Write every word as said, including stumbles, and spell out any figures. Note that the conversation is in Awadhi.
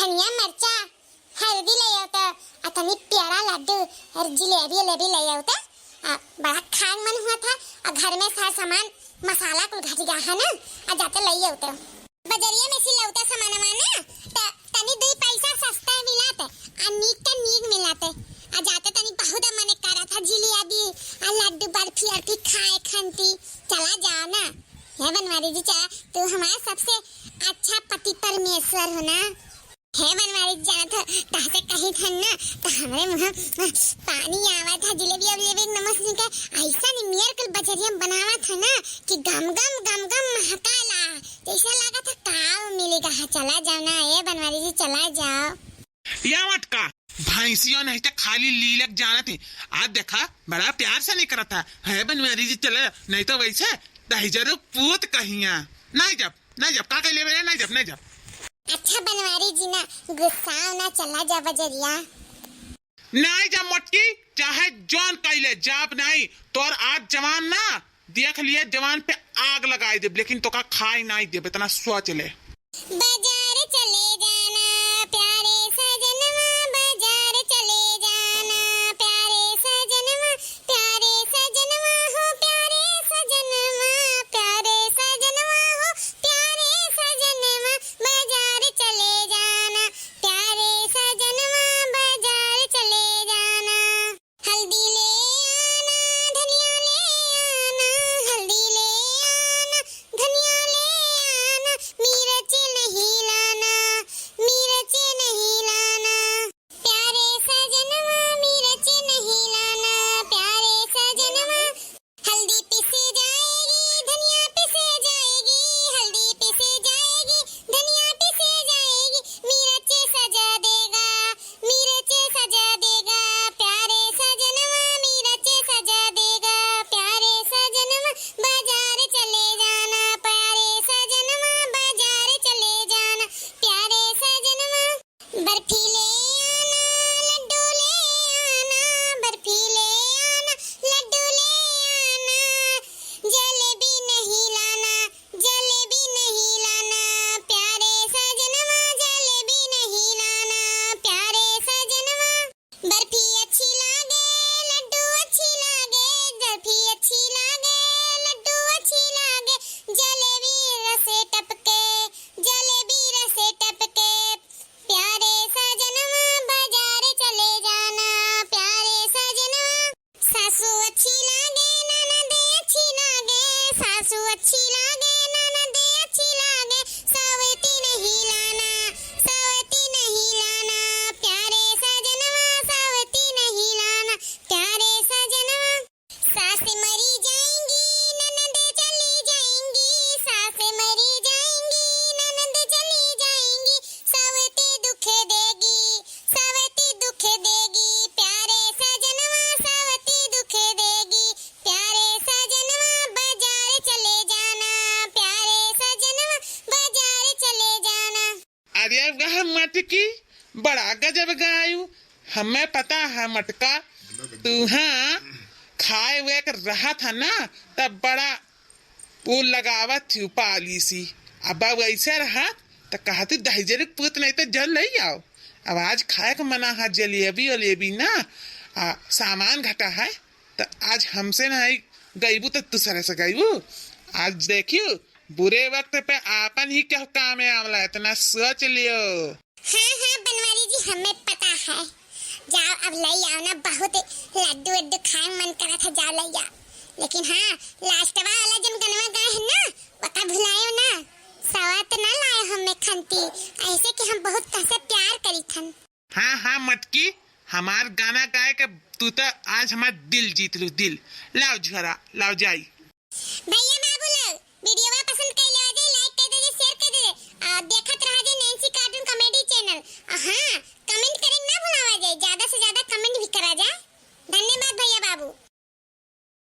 धनिया, मरचा, हल्दी ले आओ तो, आ तनी प्यारा लड्डू और जिलेबी उलेबी ले आओ तो। आ, बड़ा खाए मन हुआ था, आ घर में सारा सामान मसाला कुल घट गया है ना, आ जाते ले आओ तो। बजरिया में से लौटा सामानवा ना, त तनी दुई पैसा सस्ता मिलाते, आ नीक त नीक मिलाते। आ जाते तनी बहुत मन करा था जिलेबी, आ लड्डू बर्फी अरफी खाए खंती। चला जाओ ना। हे बनवारी जी, चला, तू हमारा सबसे अच्छा पति परमेश्वर हो ना। हे बनवारी जी, जाना था, तहसे कही था ना, तो हमरे मुँह पानी आवा था। जिलेबी अब लेबे नमक सिंह का ऐसा नहीं मेयर कल बजरिया बनावा था ना कि गम गम गम गम महकाला। जैसे लगा था काव मिलेगा। हाँ, चला जाओ ना, ए बनवारी जी, चला जाओ। या मटका, भैंसियों नहीं तो खाली लीलक जानत है। आज देखा, बड़ा प्यार से नहीं करत था। है बनवारी जी, चले, नहीं तो वैसे दहिजरू पूत कहिया। नहीं जब, नहीं जब, का कह लेबे रे, नहीं जब, नहीं जब। अच्छा बनवारी जी ना, गुस्सा ना, चला जा बजरिया। नहीं जब मटकी, चाहे जौन कह ले, जाब नहीं। तोर आज जवान ना, देख लिए जवान पे आग लगाई देब, लेकिन तोका खाई नहीं देब, इतना सोच ले। बाजार चले जाना प्यारे सजनवा, बाजार चले जाना प्यारे सजनवा, प्यारे सजनवा हो, प्यारे सजनवा, प्यारे सजनवा हो, प्यारे सजनवा, बाजार चले जाना प्यारे सजनवा, बाजार चले जाना। हल्दी ले आना, धनिया ले आना, हल्दी ले आना, धनिया ले आना, मिर्च नहीं लाना, मिर्च नहीं लाना। प्यारे सजनवा, मिर्च नहीं लाना, प्यारे सजनवा। हल्दी पिसे जाएगी, धनिया पिसे जाएगी, हल्दी पिसे जाएगी, धनिया पिसे जाएगी, मिर्च सजा देगा, मिर्च सजा देगा, प्यारे सजनवा, मिर्च सजा देगा, प्यारे सजनवा, बाजार चले जाना, प्यारे सजनवा, बाजार चले जाना, प्यारे सजनवा। बर्फी ले आना, लड्डू ले आना, बर्फी ले आना, लड्डू ले आना, जलेबी नहीं लाना, जलेबी नहीं लाना, प्यारे सजनवा, जलेबी नहीं लाना, प्यारे सजनवा। बर्फी अच्छी लागे, लड्डू अच्छी लागे, बर्फी अच्छी लागे, लड्डू अच्छी लागे, जलेबी रसे टपके, जलेबी रसे टपके, प्यारे सजनवा, बाजार चले जाना, प्यारे सजनवा। सासू अच्छी लागे, ननद अच्छी लागे, सासू अच्छी लागे, ननद अच्छी लागे, सवती नहीं लाना, सवती नहीं लाना, प्यारे सजनवा, सवती नहीं लाना, प्यारे सजनवा। सास मरी जाएंगी, ननद चली जाएंगी, सास मरी जाएंगी, ननद चली जाएंगी, सवती दुख देगी, सवती दुख देगी, प्यारे सजनवा, सवती दुख देगी, प्यारे सजनवा, बाजार चले जाना, प्यारे सजनवा, बाजार चले जाना। अरे वाह मटकी, बड़ा गजब गायू। हमें पता है मटका, तू हाँ खाए हुए के रहा था ना, तब बड़ा वो लगावत थी पॉलिसी। अब वैसे रहा तो कहती दहिजरी पूत नहीं तो जल ले आओ। अब आज खाए के मना है जलेबी उलेबी ना, आ, सामान घटा है, तो आज हमसे नहीं गईबू तो दूसरे से गईबू। आज देखियो बुरे वक्त पे आपन ही केहू कामे आवला, इतना सोच लियो। हाँ, हाँ, बनवारी जी, हमें पता है। जाओ, अब ले आओ ना, बहुत लड्डू वड्डू खाए मन करा था, जाओ ले आओ। लेकिन हाँ, लास्टवा वाला जन गनवा गाए है ना, ओका भुलायो ना। सवा तो ना लाए हमें खंती, ऐसे कि हम बहुत तहसे प्यार करी थन। हाँ, हाँ, मटकी, हमार गाना गाए के तू तो आज हमार दिल जीत लू, दिल। लाओ झोरा, लाओ जाई। भैया